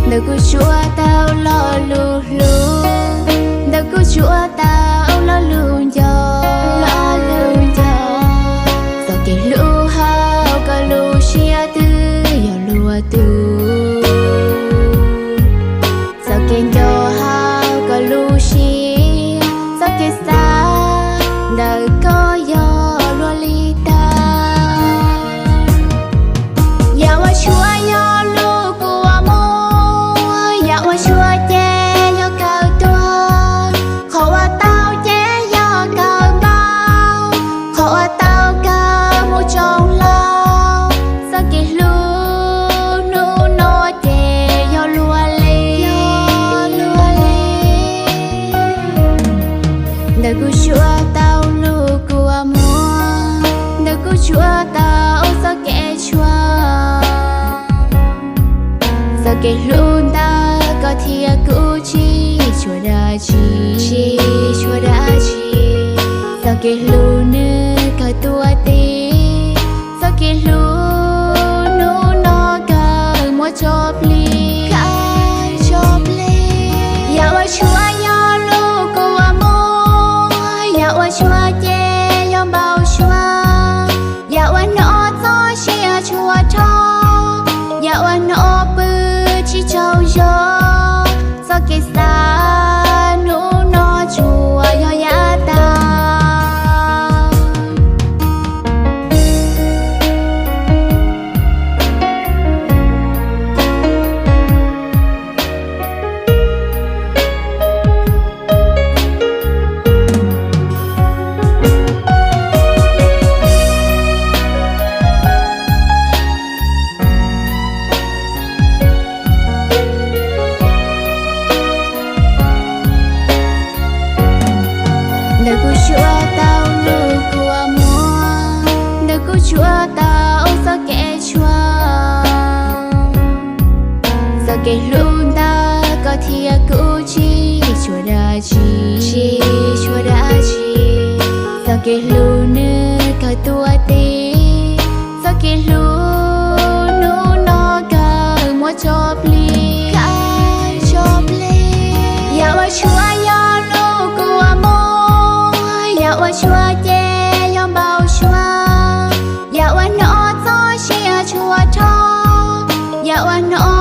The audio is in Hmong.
Ntawm kuv tsuas tau lo lus hlub, ntawm kuv tsuas tau lo lus nco, lo lus nco. Txoj kev hlub hauv koj lub siab twb yog luag tus, txoj kev nco hauv koj lub siab, txoj kev xav ntawm koj yog luag li tag. Yam uas tshua yog lub kua muag, yam uas tshua ces yog kawg tuag, qhov uas tau ces yog kawg npau, qhov uas tau kawg mus tsoom hlau. Txoj kev hlub hnub no ces yog luag li, yog luag li. Ntawm kuv tsuas tau lub kua muag, ntawm kuv tsuas tau txoj kev tshuav. Txoj kev hlub ntawm koj thiab kuv tsis tshuav dab tsi, tsis tshuav dab tsi. Txoj kev hlub nws kawg tuaj tim, txoj kev hlub hnub no kawg muab tso plig, kawg tso plig. Yam uas tshua yog lub kua muag, yam uas tshua ces yog npau suav, yam uas hnov txoj sia tshua rho, yam uas hnov pw tsis tsaug zog. Txoj kev xav hnub no tsuas yog yav tag. Ntawm kuv tsuas tau lub kua muag, ntawm kuv tsuas tau txoj kev tshuav. Txoj kev hlub ntawm koj thiab kuv tsis tshuav dab tsi, tsis tshuav dab tsi. Txoj kev hlub nws kawg tuaj tim, txoj kev hlub hnub no kawg muab tso plig, kawg tso plig. Yam uas tshua yog lub kua muag, yam uas tshua ces yog npau suav, yam uas hnov txoj sia tshua rho, yam uas hnov